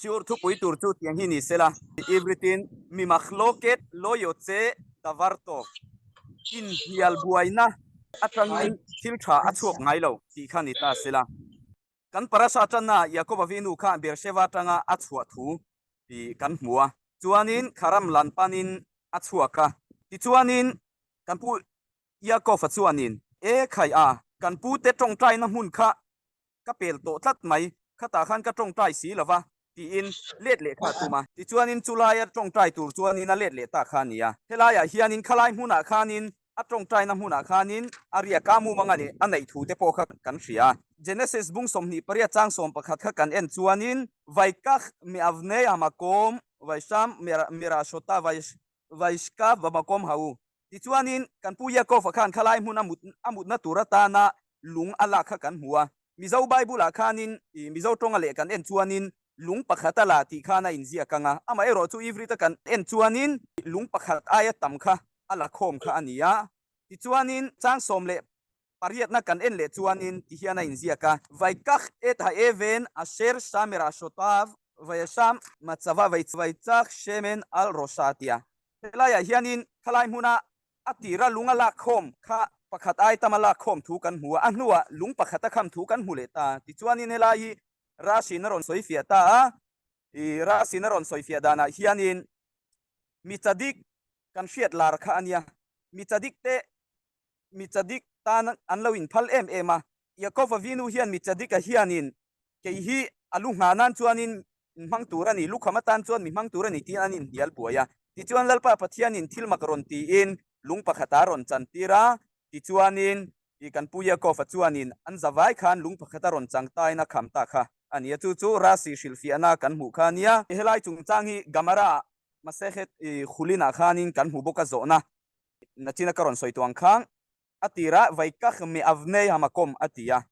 Shiur thupui tur chu tiang hi ni sela, Ivritin mi makhloket lo yotze davar tawk, inhnial buaina atangin thil tha a chhuak ngai lo tih kha ni ta sela. Kan parasha tanna Jakoba vinu kha Beersheva atanga a chhuah thu tih kan hmu a, chuanin Kharam lan panin a chhuak a, tichuanin kan pu Yaakov-a chuanin, E khai a, kan pute tawngtaina hmun kha ka pel tawh tlat mai, khatah khan ka tawngtai si lo va, tiin let leh kha a tum a. Tichuanin chulaia tawngtai tur chuanin a let leh ta kha a ni a. Helaiah hianin khalai hmunah khanin a tawngtaina hmunah khanin a riak a mumang a nih a neih thu te pawh kha kan hria a. Genesis bung 28 chang 11 kha kan en chuanin, Vaikach me'avnei hamakom vaisham merashota vaishkav bamakom hau. Tichuanin, kan Pu Yaakov-a khan khalai hmun a mut a mutna tur atana lung a lak kha kan hmu a. Mizo Bible-ah khanin, Mizo tawnga leh kan en chuanin lung pakhat a la tih khan a inziak ang a. Amaherawh chu Ivrit-a kan en chuanin lung pakhat aia tam kha a la khawm kha a ni a. Tichuanin, chang 18na kan en leh chuanin ti hian a inziak a, Vaikach et ha'even asher shamer ashotav vayasham matzava vaychach shemen al rosha tia. Helaiah hianin khalai hmuna a tira lung a lak khawm kha pakhat ai tam a lak khawm thu kan hmu a, a hnuah lung pakhat a kham thu kan hmu leh ta. Tichuanin helai hi Rashin a rawn sawi fiah ta a, i Rashin a rawn sawi fiah danah hianin mi chadik kan hriat lar kha a nia, mi chadik te mi chadik tan an lo inphal em em a. Yaakov-a vinu hian mi chadika hianin kei hi a lu nghah nan chuanin min hmang tur a ni, lukham atan chuan mi hmang tur a ni tiin an inhnial buai a. Tichuan Lalpa Pathianin thil mak rawn tiin lung pakhat a rawn chantir a, tichuanin i kan pu Yaakov-a chuanin an zavai khan lung pakhat a rawn chang tain a kham ta kha a ni a, chu chu Rashi hrilhfiahna kan hmuh kha a nia. Helai chungchang hi Gemara Masechet Chulinah khanin kan hmu bawk a zawhna Nachina ka rawn sawi tuang khang a tirah Vaikach me'avnei hamakom a ti a,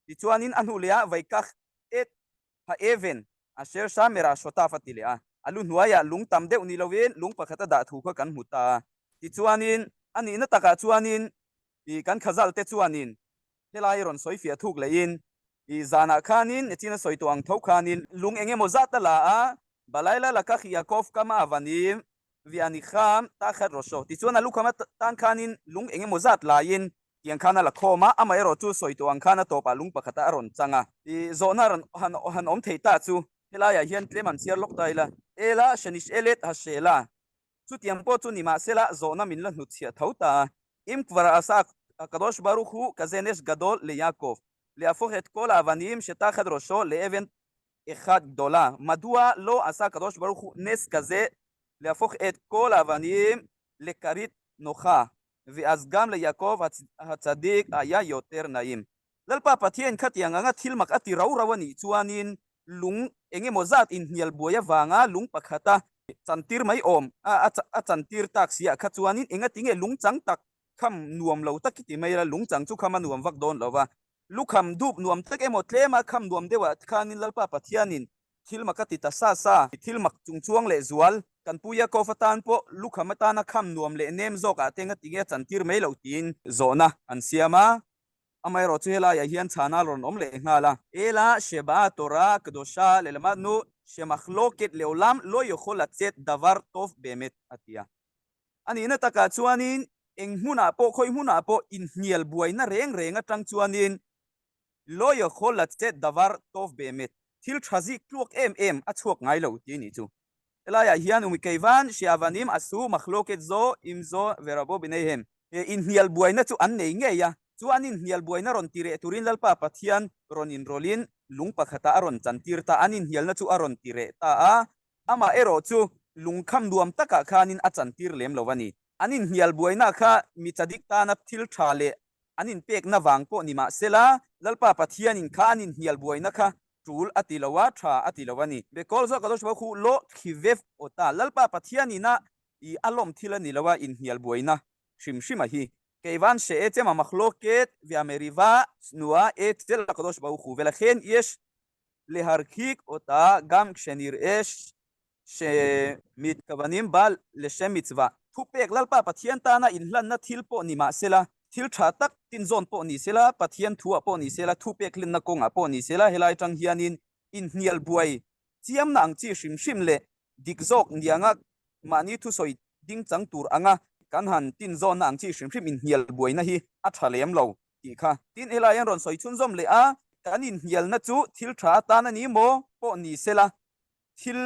tichuanin a hnu lehah Vaikach et ha'even asher shamera shotaf a ti leh a, a lu hnuaiah lung tam deuh ni lovin lung pakhat a dah thu kha kan hmu ta a, tichuanin a nihna takah chuanin ih kan khazal te chuanin helai rawn sawi fiah thuk lehin ih zanah khanin Nachina sawi tawh ang tho khanin lung eng emaw zat a la a, Balaila lakach Yaakov kama avanim Vianikham takhat rawhsawh tichuan a lukham atan khanin lung eng emaw zat laiin tiang khan a la khawm a, amaherawh chu sawi tawh ang khan a tawpah lung pakhatah a rawn chang a. I zawhna rawn han han awm thei ta chu helaiah hian tlem an chhiar lawk ta ila. Ela Shenish'elet Hashela chutiang pawh chu ni mahsela zawhna min la hnutchhiah tho ta a. Im kvar asa Kadosh Baruch Hu kazenesh gadol le Yaakov le'afoch et kol ha'avanim shetachat rosho le'even Echad gdola, madua lo asa Kadosh Baruch Hu nes kaze lehafoch et kol ha'avanim lekarit nocha, ve'az gam leYakov hatzadik haya yoter naim. Lalpa Pathian khatiang anga thil mak a ti rau rau a nih chuanin lung eng emaw zat inhnial buai avanga lung pakhata chantir mai awm a a chantir tak si ah kha chuanin engatinge lung chang tak kham nuam lo tak i ti mai la, lung chang chu kham a nuam vak dawn lo va, Lukham dup nuam tak emaw tlema kham nuam deuhah khanin Lalpa Pathianin thil mak a ti ta sa sa. Thil mak chungchuang leh zual kan Pu Yaakov atan pawh lukham atana kham nuam leh nem zawkah te nga tinge a chantir mai loh tiin zawhna an siam a. Amaherawh chu helaiah hian chhana rawn awm leh nghal a. Ela Sheba Torah Kedosha Lelamadnu Shemachloket Leolam Lo Yochol Latzet Davar Tov Bemet a ti a. A nihna takah chuanin eng hmunah pawh khawi hmunah pawh inhnial buaina reng reng atang chuanin Lawyer khaw la chet davar tawf be met thil tha zik tluak em em a chhuak ngai lo tih a nih chu. Helaiah hian Umikeivan, Hriavanim, Asu, Makhloket Zo, Imzo, Verabo Bineihem he inhnial buaina chu an nei ngei a, chu an inhnial buaina rawn ti reh turin Lalpa Pathian rawn inrawlhin lung pakhatah a rawn chantir ta, an inhnialna chu a rawn ti reh ta a, Amah erawh chu lungkham nuam takah khanin a chantir lem lo a ni. An inhnial buaina kha mi chadik tana thil tha leh an inpekna vang pawh ni mah sela, Lalpa Pathianin kha an inhnial buaina kha tul a ti lo a, tha a ti lo a ni. Bekawlh zawk Kadosh Baruch Hu lo khivev aw ta, Lalpa Pathianin a i a lawm thil a ni lo a, inhnial buaina hrim hrim a hi. Keivan hre e chema makhloket via meriva snua e chel Kadosh Baruch Hu velakhen yesh Leharkhik awta gam kshenir e she mit kavanim ba leshem mitzvah. Thupek Lalpa Pathian tana inhlanna thil pawh ni mah sela, thil tha tak tinzawn pawh ni sela, Pathian thuah pawh ni sela, thupek hlenna kawngah pawh ni sela, helai tang hianin inhnial buai. chiamna ang chi hrim hrim leh dik zawk nianga mahni thusawi ding chang tur anga kan han tin zawnna ang chi hrim hrim inhnial buaina hi a tha lem lo tih kha. Tin, helai hian rawn sawi chhunzawm leh a, kan inhnialna chu thil tha atan a ni maw pawh ni sela thil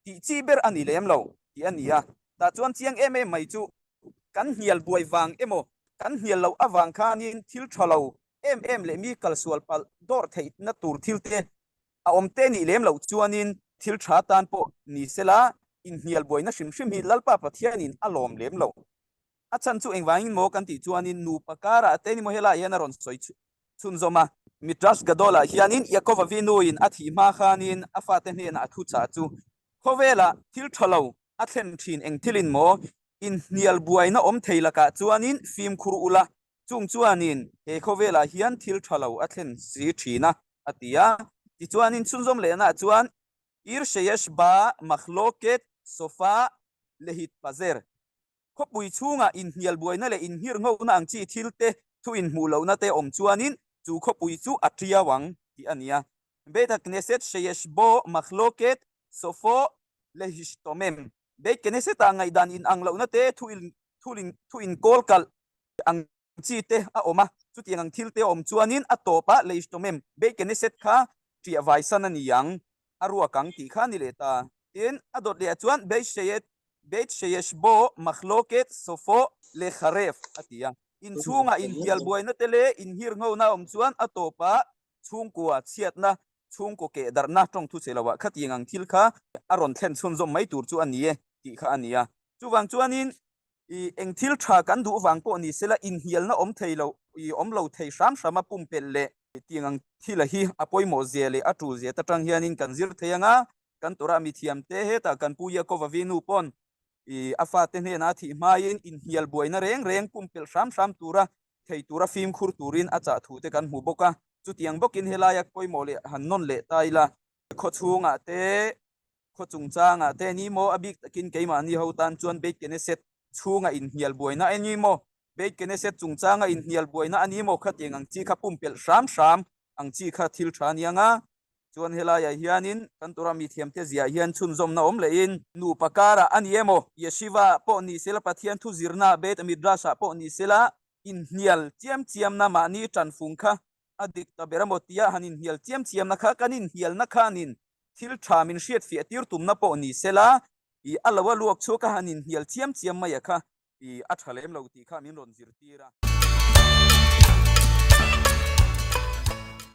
tih chi ber a ni lem lo tih a ni a, tah chuan chiang em em mai chu kan hnial buai vang emaw kan hnial loh avang khanin thil tha lo em em leh mi kalsual palh dawr theihna tur thil te a awm te nih lem loh chuanin thil tha tan pawh ni sela inhnial buaina hrim hrim hi Lalpa Pathianin a lawm lem lo. A chhan chu engvangin maw kan tih chuanin nupa karah te ni maw helaiah hian a rawn sawi chhunzawm a. Midrash Gadol-ah hianin Yaakov Avinuin a thih hma khanin a fate hnenah a thuchah chu, Khawvelah thil tha lo a thlen thin eng thilin maw inhnial buaina awm thei lakah chuanin fimkhur ula, chung chuanin he khawvelah hian thil tha lo a thlen si thin a, a ti a. Tichuanin chhunzawm lehnaah chuan, Ir sheyesh ba makhloket sofa lehitpazer. Khawpui chhungah inhnial buaina leh inhirnghona ang chi thil te, thu inhmuh lohna te awm chuanin chu khawpui chu a tiau ang tih a ni a. Beit HaKnesset sheyesh bo makhloket sofo lehishtomem. Beit Knesset-ah ngaihdan inang lohna te, thu thu inkawl kalh ang chi te a awm a, chutiang ang thil te a awm chuanin a tawpah Leishtomem, Beit Knesset kha ṭiah vaisan a ni ang, a ruak ang tih kha a ni leh ta. Tin, a dawt lehah chuan Beit Sheyet, Beit Sheyesh Bo Machloket Sofo Lecharef a ti a. Inchhungah inhnial buaina te leh inhirnghona a awm chuan a tawpah chhungkua chhiatna, chhungkaw kehdarhna tawngthu che loah khatiang ang thil kha a rawn thlen chhunzawm mai tur chu a ni e tih kha a ni a. Chuvang chuanin I eng thil tha kan duh vang pawh ni sela inhnialna awm thei lo, i awm lo thei hram hram a pumpelh leh tiang ang thil a hi a pawimawh zia leh a tul zia ta tang hianin kan zir thei ang a, kan Torah mithiam te hetah kan Pu Yaakov Avinu pawn i a fate hnenah a thih hmain inhnial buaina reng reng pumpelh hram hram tura thei tura fimkhur turin a chah thu te kan hmu bawk a, chutiang bawkin helaia pawimawh leh han nawn leh ta ila khaw chhungah te Khaw chungchangah te ni maw? A bik takin keimahni ho tan chuan Beit Knesset chhunga inhnial buaina a ni maw? Beit Knesset chungchanga inhnial buaina a ni maw? Khatiang ang chi kha pumpelh hram hram ang chi kha thil tha a ni ang a. Chuan helaiah hianin kan Torah mithiamte ziah hian chhunzawmna awm lehin, nupa karah a ni emaw, Yeshiva pawh ni sela, Pathian thu zirna Beit Midrash-ah pawh ni sela, inhnial chiam chiamna mahni tanfung kha a dik ta ber emaw tia han inhnial chiam chiamna kha kan inhnialna khanin Thil tha min hriat fiah tir tumna pawh ni sela, i a lo a luak chhuak a han inhnial chiam chiam mai a kha, i a tha lem lo tih kha min rawn zirtir a.